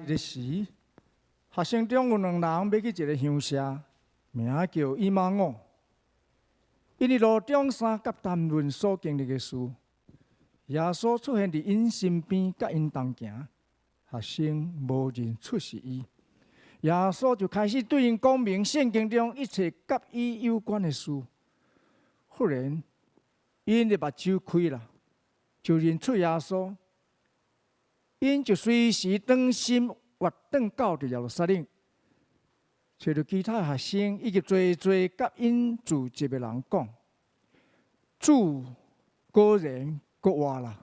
彼時，學生中有兩人欲去一個鄉社，名叫以馬忤。𪜶佇路中相佮談論所經歷的事。耶穌出現佇𪜶身邊，佮𪜶同行。學生無認出是伊。耶穌就開始對𪜶講明聖經中一切佮伊有關的事。忽然，𪜶的目睭開啦，就認出耶穌。𪜶就隨時轉心活轉到佇耶路撒冷，揣著其他學生以及濟濟佮𪜶聚集的人講：主果然閣活啦！